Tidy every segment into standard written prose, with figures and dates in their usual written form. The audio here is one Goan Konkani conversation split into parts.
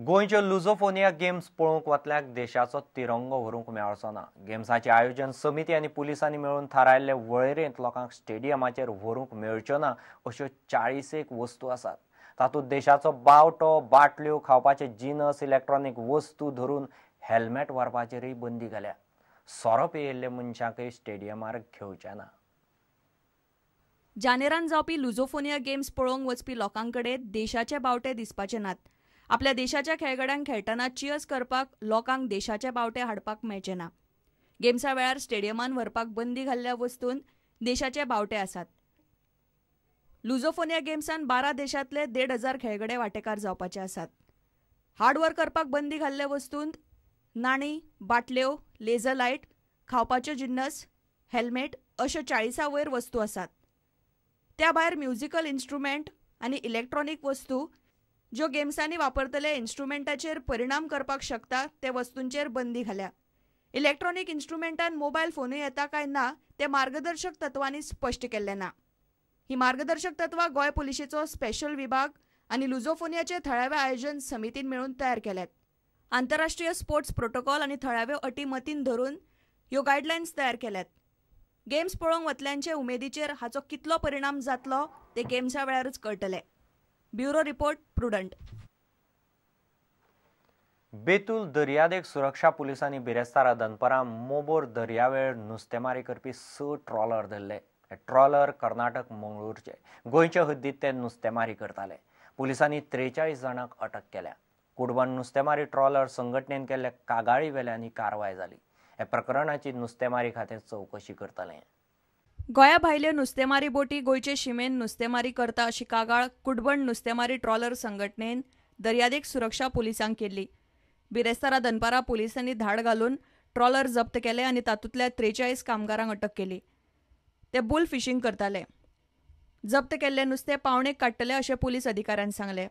गोंयच्यो लुझोफोनिया गेम्स पळोवंक वतल्याक देशाचो तिरंगो व्हरूंक मेळचो ना. गेम्साचे आयोजन समिती आनी पुलिसांनी मेळून थारायल्ले वळेरेंत लोकांक स्टेडियमाचेर व्हरूंक मेळच्यो ना अश्यो 40 वस्तू आसात. तातूंत देशाचो बावटो, बाटल्यो, खावपाचे जिनस, इलेक्ट्रॉनीक वस्तू धरून हेल्मेट व्हरपाचेरय बंदी घाल्या. सोरो पियेल्ले मनशांकय स्टेडियमार घेवचे ना. जानेरान जावपी लुझोफोनिया गेम्स पळोवंक वचपी लोकांकडे देशाचे बावटे दिसपाचे नात. आपल्या देशाच्या खेळगड्यांक खेळटना चियर्स करपाक लोकांक देशाचे बावटे हाडपाक मेळचे ना. गेम्सा वेळार स्टेडियमान व्हरपाक बंदी घाल्ल्या वस्तून देशाचे बावटे आसात. लुझोफोनिया गेम्सान 12 देशांतले 1500 खेळगडे वांटेकार जावपाचे आसात. हार्डवर्क करपाक बंदी घाल्ल्या वस्तूंत नाणी, बाटल्यो, लेझर लायट, खावपाच्यो जिन्नस, हेल्मेट अश्यो 40 वयर वस्तू आसात. त्या भायर म्युझिकल इन्स्ट्रुमेंट आनी इलेक्ट्रॉनीक वस्तू ज्यो गेम्सांनी वापरतले इन्स्ट्रुमेंटाचेर परिणाम करपाक शकता ते वस्तूंचेर बंदी घाल्या. इलेक्ट्रॉनीक इन्स्ट्रुमेंटान मोबायल फोनूय येता काय ना ते मार्गदर्शक तत्वांनी स्पश्ट केल्लें ना. ही मार्गदर्शक तत्वां गोंय पुलिशेचो स्पेशल विभाग आनी लुझोफोनियाचे थळावे आयोजन समितीन मेळून तयार केल्यात. आंतरराष्ट्रीय स्पोर्ट्स प्रोटोकॉल आनी थळाव्यो अटी मतीन धरून ह्यो गायडलायन्स तयार केल्यात. गेम्स पळोवंक वतल्यांचे उमेदीचेर हाचो कितलो परिणाम जातलो ते गेम्सा वेळारच कळटले. Bureau report, Prudent. Betul दर्यादेग सुरक्षा पुलिसांनी बिरेस्तारा दनपरां मोबोर दर्यावेळ नुस्तेमारी करपी 6 ट्रॉलर धरले. ट्रॉलर कर्नाटक मंगळूरचे. गोंयच्या हद्दीत ते नुस्तेमारी करताले. पुलिसांनी 43 जाणांक अटक केल्या. कुडबण नुस्तेमारी ट्रॉलर संघटनेन केल्ल्या कागाळी वेल्यान ही कारवाय जाली. ह्या प्रकरणाची नुस्तेमारी खातें चवकशी करतलें. गोंया भायल्यो नुस्तेमारी बोटी गोंयचे शिमेन नुस्तेमारी करता अशी कागाळ कुडबण नुस्तेमारी ट्रॉलर संघटनेन दर्यादेग सुरक्षा पुलिसांक केल्ली. बिरेस्तारा दनपारा पुलिसांनी धाड घालून ट्रॉलर जप्त केले आनी तातूंतल्या 43 कामगारांक अटक केली. ते बुल फिशींग करताले. जप्त केल्ले नुस्तें पावणेक काडटले अशें पुलीस अधिकाऱ्यान सांगलें.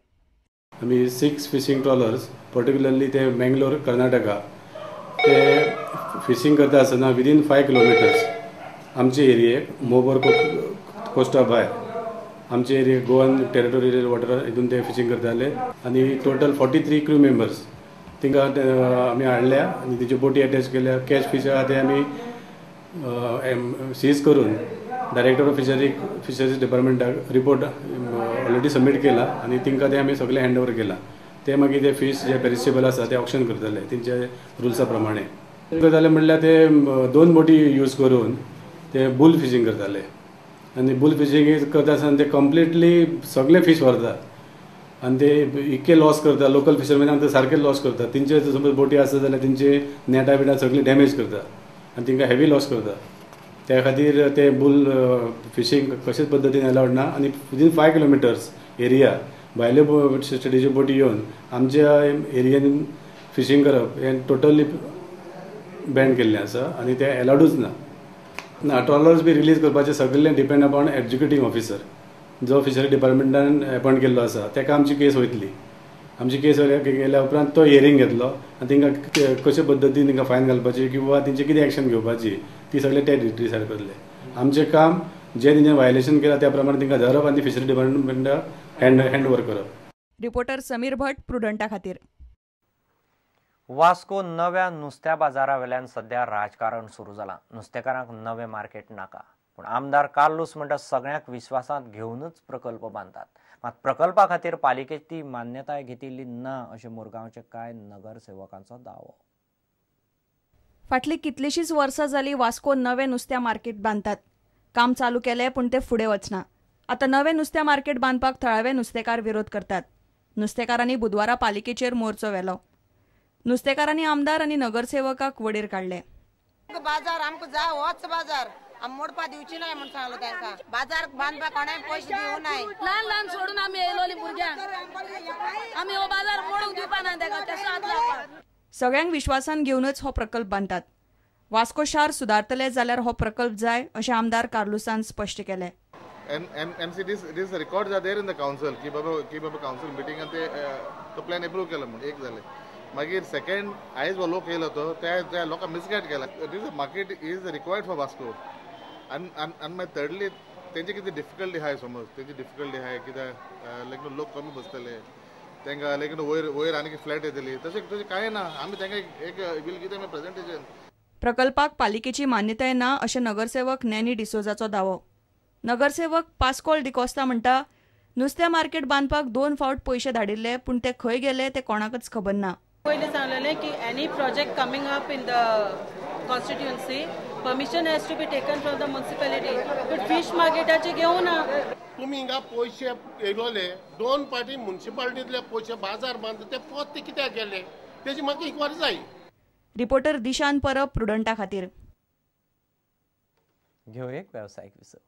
आमी 6 फिशींग ट्रॉलर्स पर्टिक्युलरली ते मँगलोर कर्नाटका ते फिशींग करता आसतना विदीन 5 किलोमिटर्स आमचे एरियेक मोबोर कोस्टा भायर आमचे एरियेक गोवन टेरिटोरियल वॉटर हितून ते फिशींग करताले आनी टोटल 43 क्रू मेंबर्स तिंका आमी हाडल्या आनी तेच्यो बोटी एटॅच केल्या. कॅच फीश आहा ते आमी सीज करून डायरेक्टर ऑफ फिशरीज डिपार्टमेंटाक रिपोर्ट ऑलरेडी सबमीट केला आनी तिंकां ते आमी सगळे हँड ओवर केला. ते मागीर ते फीश जे पेरिशेबल आसा ते ऑक्शन करतले तेंच्या रुल्सा प्रमाणे. करताले म्हणल्यार ते 2 बोटी यूज करून ते बुल फिशींग करताले आनी बुल फिशींग करता आसतना ते कंप्लिटली सगळे फीश व्हरतात आनी ते इतके लॉस करता. लोकल फिशरमॅनाक ते सारके लॉस करता. तेंचे समज बोटी आसा जाल्यार तेंचे नेटां बिटां सगळीं डॅमेज करता आनी तांकां हेवी लॉस करता. त्या खातीर ते बुल फिशींग कशेच पद्दतीन अलावड ना आनी विदीन 5 किलोमिटर्स एरिया भायल्यो स्टेटीच्यो बोटी येवन आमच्या एरियेन फिशींग करप हें टोटली बॅन केल्लें आसा आनी तें अलावडूच ना. ना ट्रॉलर्स बी रिलीज करपाचें सगळें डिपेंड अपॉन एग्जिक्युटीव ऑफिसर जो फिशरी डिपार्टमेंटान अपॉयंट केल्लो आसा ताका आमची केस वयतली. आमची केस गेल्या उपरांत तो हियरींग घेतलो आनी तांकां कशे पद्दतीन तांकां फायन घालपाची किंवा तेंचे कितें एक्शन घेवपाची ती सगळें ते डिसायड करतले. आमचें काम जे तेंचें व्हायलेशन केलां त्या प्रमाणे तांकां धरप आनी फिशरी डिपार्टमेंटाक हँड ओवर करप. रिपोर्टर समीर भट, प्रुडंटा खातीर. वास्को नव्या नुस्त्या बाजारा वेल्यान सध्या राजकारण सुरू जालां. नुस्तेकारांक नवें मार्केट नाका, पूण आमदार कार्लूस म्हणटा सगळ्यांक विश्वासांत घेवनूच प्रकल्प बांदतात. मात प्रकल्पा खातीर पालिकेची मान्यताय घेतिल्ली ना अशें मुरगांवचे कांय नगरसेवकांचो दावो. फाटलीं कितलींशींच वर्सां जालीं वास्को नवें नुस्त्या मार्केट बांदतात. काम चालू केलें पूण तें फुडें वचना. आतां नवें नुस्त्या मार्केट बांदपाक थळावे नुस्तेकार विरोध करतात. नुस्तेकारांनी बुधवारा पालिकेचेर मोर्चो व्हेलो. नुस्तेकारांनी आमदार आनी नगरसेवकाक वडीर काडले. बाजार आमकां जाय होच बाजार, आमी मोडपा दिवची नाय म्हूण सांगलो तांकां. बाजार बांदपाक कोणाय पयशे दिवं नाय. ल्हान ल्हान सोडून आमी येयलोली भुरग्यांक, आमी हो बाजार मोडूंक दिवपा ना ताका. सगळ्यांक विश्वासान घेवनच हो प्रकल्प बांदतात. वास्को शार सुदारतले जाल्यार हो प्रकल्प जाय अशें आमदार कार्लुसान स्पश्ट केलें. MC this records are there in the council की बाबा कावन्सिल मिटिंगान ते तो प्लॅन एप्रूव केला म्हूण एक जालें. मागीर सेकंड आयज हो लोक येयलो तो त्या लोकांक मिसगायड केला. This market is required for Vasco. आनी आनी मागीर थर्डली तेंचे कितें डिफिकल्टी आहाय, समज तेंची डिफिकल्टी आहाय कित्याक लायक लोक कमी बसतले तांकां लेगीन वयर वयर आनी फ्लॅट येतली, तशें तशें कांय ना. आमी तांकां एक वील कितें आमी प्रेजेंटेशन. प्रकल्पाक पालिकेची मान्यताय ना अशें नगरसेवक नॅनी डिसोजाचो दावो. नगरसेवक पास्कोल डिकोस्ता म्हणटा, नुस्त्या मार्केट बांदपाक 2 फावट पयशे धाडिल्ले, पूण ते खंय गेले ते कोणाकच खबर ना. पयलीं सांगलेलें की any project coming up in the constituency permission has to be taken from the municipality, but fish मार्केटाचे घेवना. तुमी हिंगा पयशे येयलोले 2 पाटी म्युनिसिपालिटींतले पयशे बाजार बांदता ते पोत ते कित्याक गेले तेजी म्हाका इन्क्वायरी जाय. रिपोर्टर दिशान परब, प्रुडंटा खातीर. घेवं एक वेवसायीक विसव.